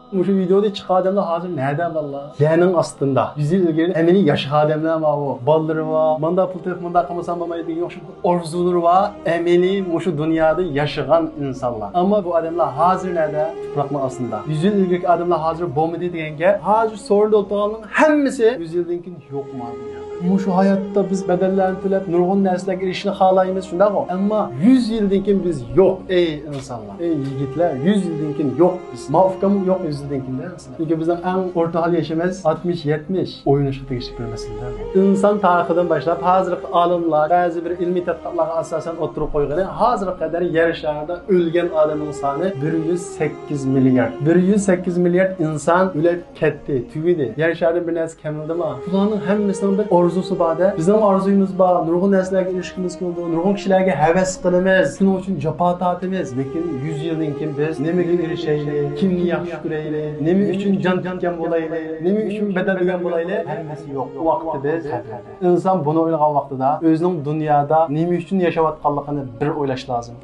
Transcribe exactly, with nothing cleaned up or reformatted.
مۇشۇ ۋىدېودىن چىققان ئادەملەر ھازىر نەدە بالىلار؟ يەرنىڭ ئاستىندا. يۈز يىل ئىلگىرى ئەمەلىي ياشىغان ئادەملەر ماۋۇ. بالىلىرى بار، ماندا پۇل تېپىپ مۇنداق قىلمىسام بولمايدۇ دېگەن ئوخشاش ئارزۇلىرى بار. ئەمەلىي مۇشۇ دۇنيادا ياشىغان ئىنسانلار. ئەمما بۇ ئادەملەر ھازىر نەدە؟ تۇپراقنىڭ ئاستىندا. يۈز يىل ئىلگىرىكى ئادەملەر ھازىر بولمىدى دېگەن گەپ. ھازىر سورۇندا ئولتۇرغانلارنىڭ ھەممىسى يۈز يىلدىن كېيىن يوقما دۇنيادا؟ مۇشۇ ھاياتتا بىز بەدەللەرنى تۆلەپ، نۇرغۇن نەرسىلەرگە ئېرىشىشنى خالايمىز، شۇنداقمۇ؟ ئەمما يۈز يىلدىن كېيىن بىز يوق، ئەي ئىنسانلار، ئەي يىگىتلەر، يۈز يىلدىن كېيىن يوق بىز. ما ئۇكام يوق يۈز يىلدىن كېيىن دە، ئىنسانلار. چۈنكى بىزنىڭ ئەڭ ئورتا ھال يېشىمىز ئاتمىش، يەتمىش، ئويناشقا تېگىشلىك بىر مەسىلە. ئىنسان تارىخىدىن باشلاپ، ھازىرقى ئالىملار بەزى بىر ئىلمىي تەتقىقاتلارغا ئاساسەن ئوتتۇرىغا قويغىنى، ھازىرغا قەدەر يەر شارىدا ئۆلگەن ئادەمنىڭ سانى بىر يۈز سەككىز مىليارد. بىر يۈز سەككىز مىليارد ئىنسان ئۆلۈپ كەتتى، تۈگىدى. يەر شارىدىن بىر نەرسە كەملىدىما؟ بۇلارنىڭ ھەممىسىنىڭ بىر ئارزۇسى بار-دە. بىزنىڭ ئارزۇيىمىز بار، نۇرغۇن نەرسىلەرگە ئېرىشكىمىز كېلىدۇ، نۇرغۇن كىشىلەرگە ھەۋەس قىلىمىز، شۇنىڭ ئۈچۈن جاپا تارتىمىز. لېكىن يۈز يىلدىن كېيىن بىز نېمىگە ئېرىشەيلى، كىمنى ياخشى كۆرەيلى، نېمە ئۈچۈن جان تىككەن بولايلى، نېمە ئۈچۈن بەدەل تۆلىگەن بولايلى، ھەممىسى يوق. بۇ ۋاقىتتا بىز، ئىنسان بۇنى ئويلىغان ۋاقتىدا ئۆزىنىڭ دۇنيادا نېمە ئۈچۈن ياشاۋاتقانلىقىنى بىر ئويلاش لازىم.